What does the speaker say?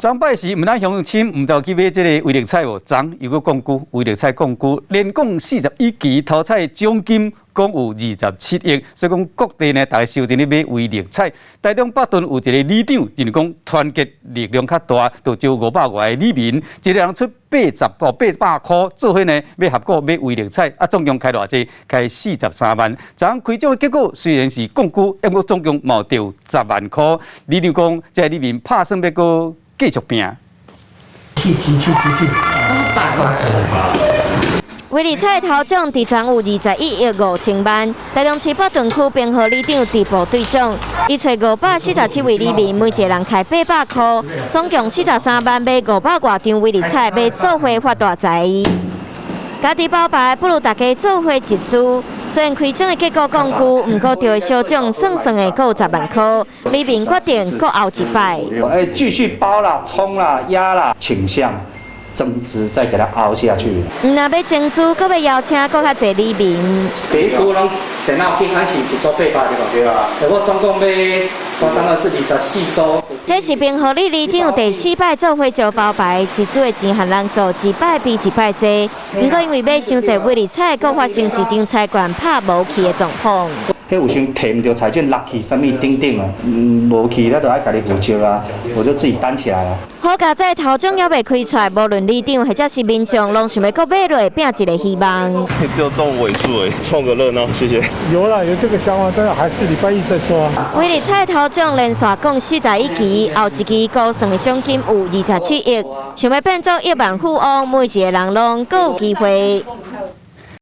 昨擺時毋但鄉親毋知去買這个威力彩無？昨又閣摃龜，威力彩摃龜，連摃41期，頭彩獎金講有27億，所以講各地呢，逐家收錢咧買威力彩。台中北屯有一個里長，就是講團結力量較大，就招500外个里民，一個人出80個800箍，做伙呢欲合股買威力彩，啊總共開偌濟？開43萬。昨開獎的結果雖然是摃龜，毋過總共嘛著10萬箍。里長講，這个里民拍算欲閣繼續拼。七七七七七，威力彩頭獎佇昨有21億5千萬，台中市北屯區平和里長直播兌獎，伊揣547位里民，每一個人開800箍，總共43萬買500外張威力彩，欲做伙發大財。家己包牌不如大家做伙集資。雖然開獎的結果摃龜，毋過著的小獎算算的，閣有10萬箍。里民決定閣後一擺。哎，繼續包啦、衝啦、壓啦，傾向增資，再給它凹下去。毋但欲增資，閣欲邀請閣較濟里民。第一區攏電腦去還是一組800對吧？對啊。我總共買我三二四24組。這是平和里里長第四擺做伙招包牌，集資的錢和人數一擺比一擺濟。毋過因為買傷濟威力彩，閣發生一張彩券拍無去的狀況。彼有時提毋著彩券落去，啥物等等啊，無去，咱就愛家己負責啊，我就自己擔起來啊。好佳哉頭獎猶未開出來，無論里長或者是民眾，攏想欲閣買落拼一個希望。只有中尾數而已，湊個熱鬧，謝謝。有啦，有這個想法，但是還是禮拜一再說啊。威力彩頭獎連續摃41期，後一期估算的獎金有27億，想欲變做億萬富翁，每一個人攏閣有機會。